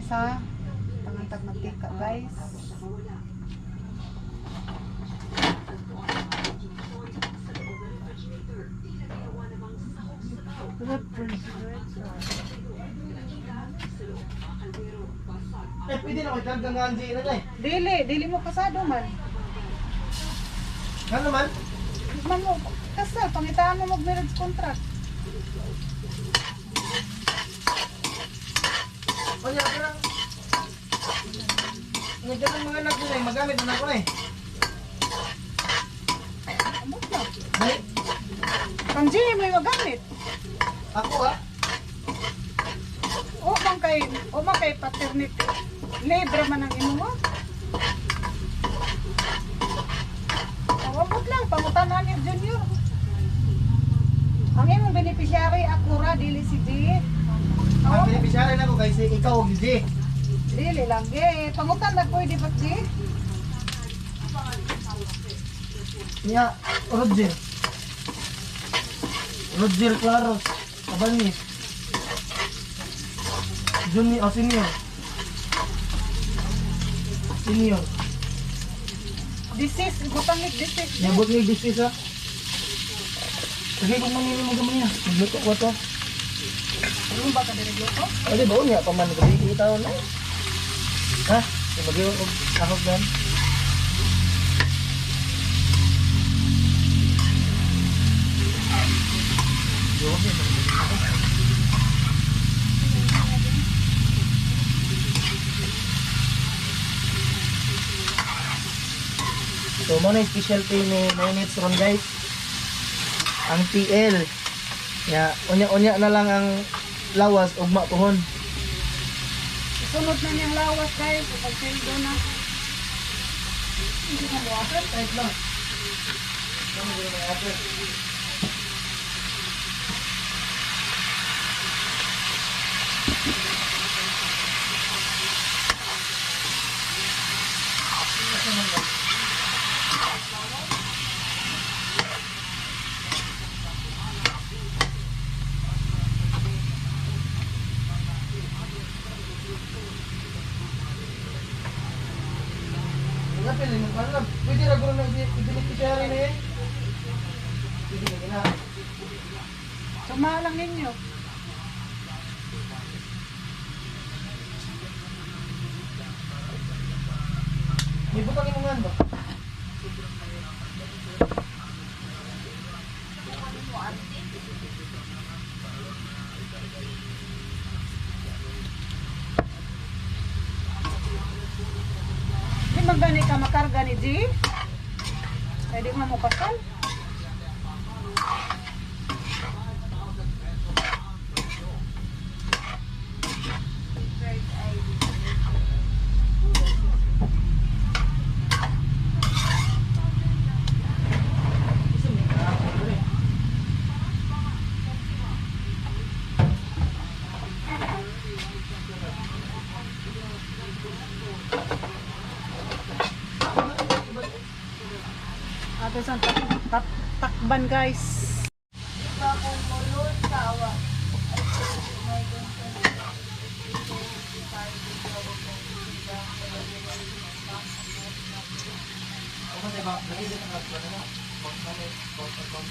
Ha? Pangantag mantika, guys. Eh, pwede na ko ikarga nga ang na eh. Dili, dili mo kasado man. Nga naman? Man mo kasal, pangitaan mo mag marriage contract. O niya, parang... Nga dyan ang mga anak ko na eh, magamit na ako na eh. Amot na. Ay, Pang G mo yung magamit. ako ah. O man kay paternity. Libre man ang imo mo. Amot lang pangutanan ni Junior. Ang imong beneficiary ako ra, dili si G. Ang beneficiary na ko kay si ikaw og G. Dili lang ge. Pangutan na ko di ba G? Niya, Roger. Roger Claros. Abanis. Junior, oh, senior. Senior. Disease, butang ni disease. Nabot ni disease ah. Sige, kung manili mo gamay niya. Magluto ko to. Ano ba ka diri luto? Ay, di ba? Unya pa man. Gabi itaw na. Ha? Di ba giwan og ahog dan? So, mo na yung specialty ni Nenets ron, guys. Ang TL. Ya, unya-unya na lang ang lawas ugma pohon. Sunod na niyang lawas, guys. Pag na. Hindi na mo apel, kahit lang. Hindi na mo apel. Ang apel, yung parang pwede ra guro na i-beneficiary na eh. Pwede na gina. Suma lang ninyo. May butang imong ngan ba? Di man gani ka makarga ni G? Kaya di man mo kasal. Isa may kaapol rin. Ato sa takban, guys. Diba kung mulon ka, awa, I my consent to decide the job of the Ako ba diba? Naisip ang husband na. Bank bank account.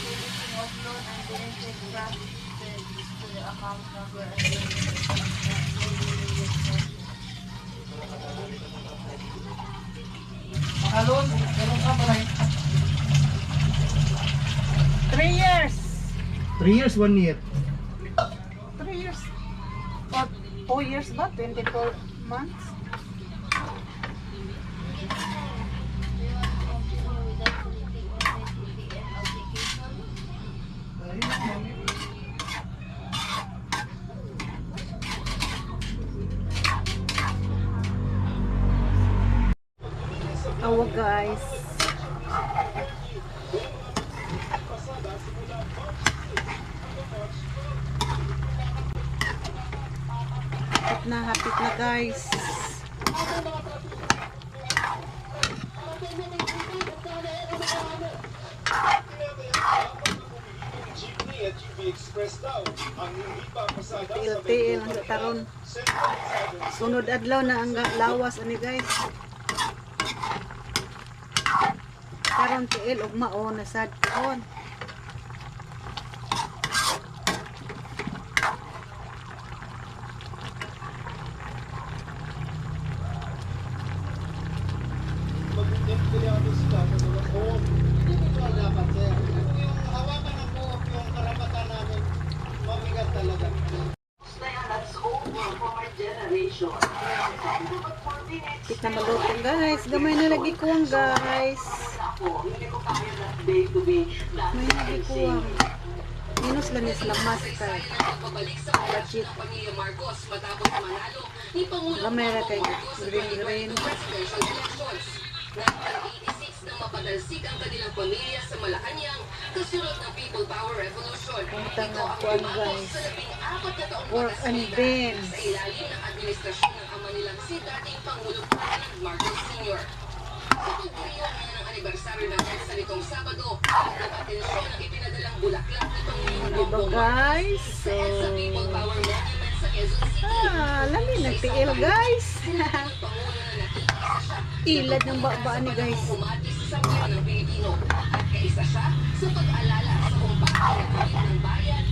Servicing of loan and benefit crafted to the account number and the Makalon, ganun ka pala eh. 3 years. 3 years, 1 year. 3 years. O 2 years ba? 24 months? Do you want to continue without completing online TPN application? Tawag, guys. Hapit na, guys. Tiil-tiil ang sa taron. Sunod adlaw na ang lawas ani, guys. Karon tiil ug mao na sad kon. Mag-empleyado sila sa mga co-op. Hindi ba dapat, sir? Kung yung hawakan ng co-op yung karapatan namin, mabigat talaga. Pit na maluto, guys. Gamay na lagi kuwang, guys. May lagi kuwang. Minus lamis lamas kay. Budget. Gamay ra kay green green. 1986 nang mapatalsik ang kanilang pamilya sa Malacanang kasunod ng People Power Revolution. Punta Ito nga ang kuwan, umabot guys. sa 14 na taong Pork and batas beans. sa ilalim ng administrasyon ng ama nilang si dating Pangulong Ferdinand Marcos Sr. Sa pagdiriwang ngayon ng anibersaryo ng EDSA nitong Sabado, ang atensyon ang ipinadalang bulaklak ni Pangulong Diba, Bongbong guys? Marcos So, sa EDSA People Power Monument sa Quezon City. ah, lami nagtiil, guys. Pangulo na nakikiisa siya Ilad ng baba ni guys. Umati sa sambayanan ng Pilipino at kaisa siya sa pag-alala sa kung paano nagkamit ng bayan.